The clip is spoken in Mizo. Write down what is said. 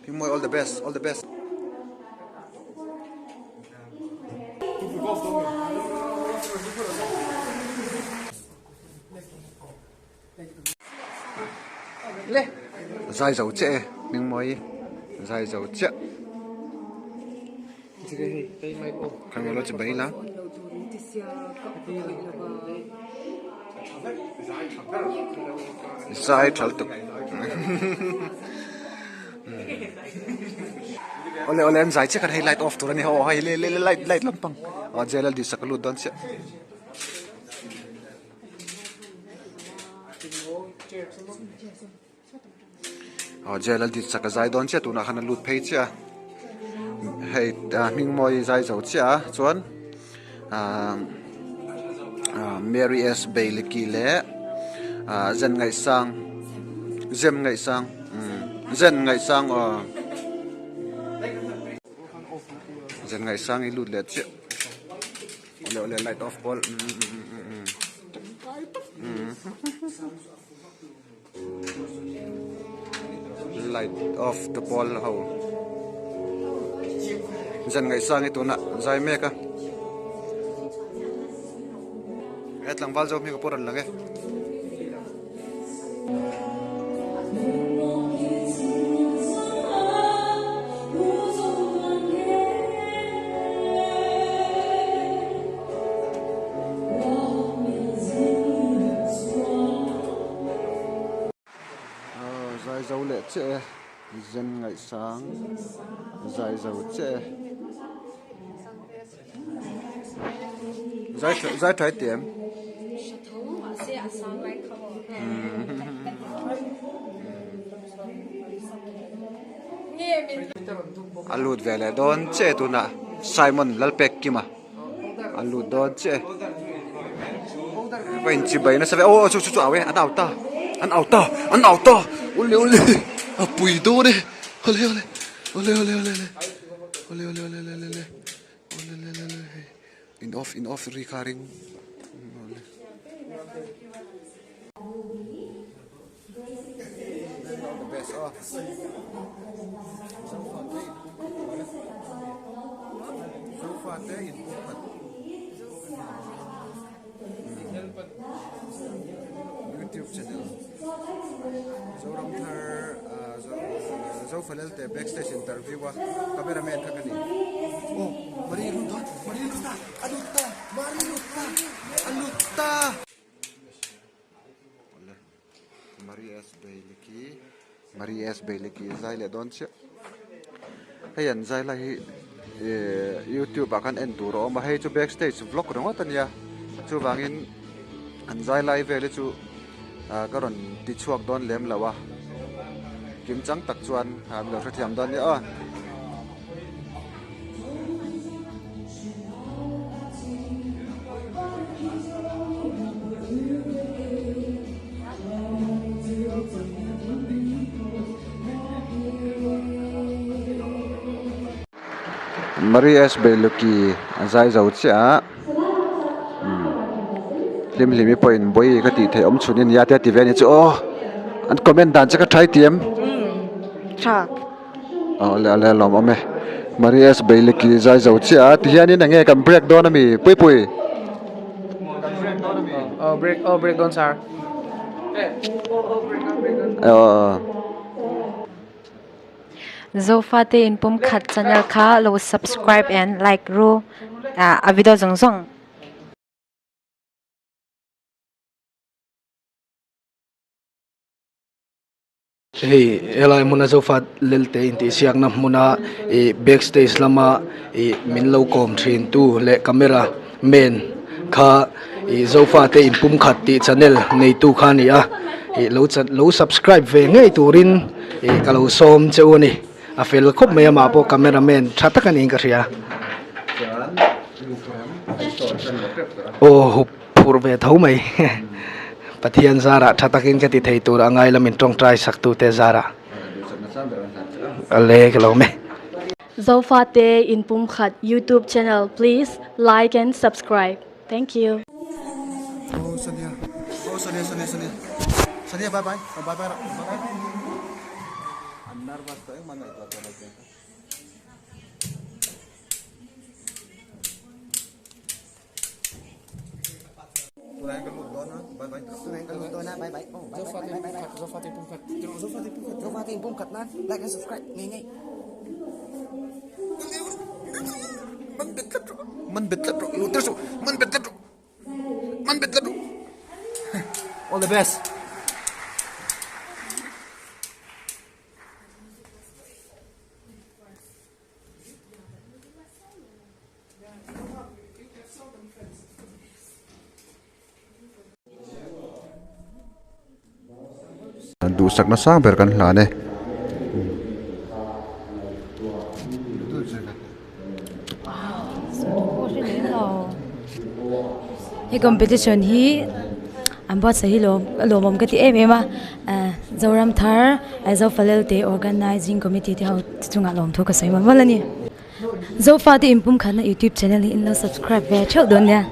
Hmingmawi all the best all the best. Zai zo chiah e Hmingmawi zai zo chiah. Khan lo chi bai la. Zai thal tuk. Ole ole an zai chiah khan hei light off tur a ni ho hei le le light light lampang aw jail a sak a lut dawn chiah. Aw jail a sak a zai dawn chiah tunah khan a lut phei chiah a hei hming mawi zai zo chiah a chuan ahh Mary S Bailey leh ahh Zen Ngaihsang Zem Ngaihsang umm Zen Ngaihsang aw Zen Ngaihsang hi lut leh chiah awle awle light off pawl umm umm light off te pawl ho zan ngaihsang hi tunah zai mek a he tlangval zawk hi ka pawh rawn lang e. Zai zo leh chiah e zen ngaihsang zai zo chiah e zai zai tha i ti em a lut ve leh dawn chiah e tunah Simon Lalpekkima. A lut dawn chiah e. Va in chibai nasa ve aw chu chu chu au e an au ta an au ta an au ta ule ule a pui dawn e awle awle awle awle awle awle awle awle awle awle awle awle awle hei in off in off ri kha ring awle. Youtube channel Zoram thar Zofalel te backstage interview a cameraman kha ka ni aw Marie lut ta Marie lut ta a lut ta Marie lut ta a lut ta. Marie S Bailey Marie S Bailey zai leh dawn chiah hei an zai lai hi ehh youtube ah khan en tur a awm a hei chu back stage vlog ringawt a nia chuvangin an zai lai vel hi chu ah ka rawn ti chhuak dawn lem lo a kim chang tak chuan ah min lo hrethiam dawn nia aw. Marie S Beiluki a zai zo chiah a hlim hlim hi pawhin bawi ka tih theih awm chhun ania te a ti ve a ni chu aw an comment dan che ka tha i ti em tha. Aw le ale lawm awm e Marie S Bailey ki zai zo chiah a tihianin enge kan break dawn ami pui pui Aw break aw break dawn sir aw Zofate inpumkhat channel kha lo subscribe and like ru a video zawng zawng. Hei helai hmuna zofa lelte intihsiakna hmuna ih back stage lama ih min lo kawm thin tu leh camera man kha ih zofa te inpumkhat tih channel neitu kha a ni a ih lo lo subscribe ve ngei turin ih ka lo sawm che u a ni a fel khawp mai amah pawh camera man tha tak a niin ka hria aw hup. Phur ve tho mai. Pathian zarah tha takin ka ti thei tur a ngai lamin tawngtai sak tute zarah a le ka lo me. Zofate Inpumkhat YouTube channel please like and subscribe. Thank you. Oh Sania Oh Sania Sania Sania Sania bye bye bye bye bye bye. Nervous tawh engmah ngaihtuah tawh lo teh kha. Tunah hian ka lut dawn a, bye bye. Tunah hian ka lut dawn a, bye bye. Oh, bye bye bye bye bye. Zofate pumkhat, Zofate pumkhat. Zofate pumkhat nan like and subscribe ngei ngei. Man bet tlat rawh, man bet tlat rawh, lut tlat rawh, man bet tlat rawh, man bet tlat rawh. All the best. Duhsak nasa ber kan hlan e. He competition hi an buatsaih hi lawm a lawmawm ka ti em em a ah Zoram thar Zofalel te organizing committee te ho chungah lawmthu ka sawi mawlh mawlh a ni. Zofa te inpum khatna youtube channel hi in lo subscribe ve theuh dawn nia.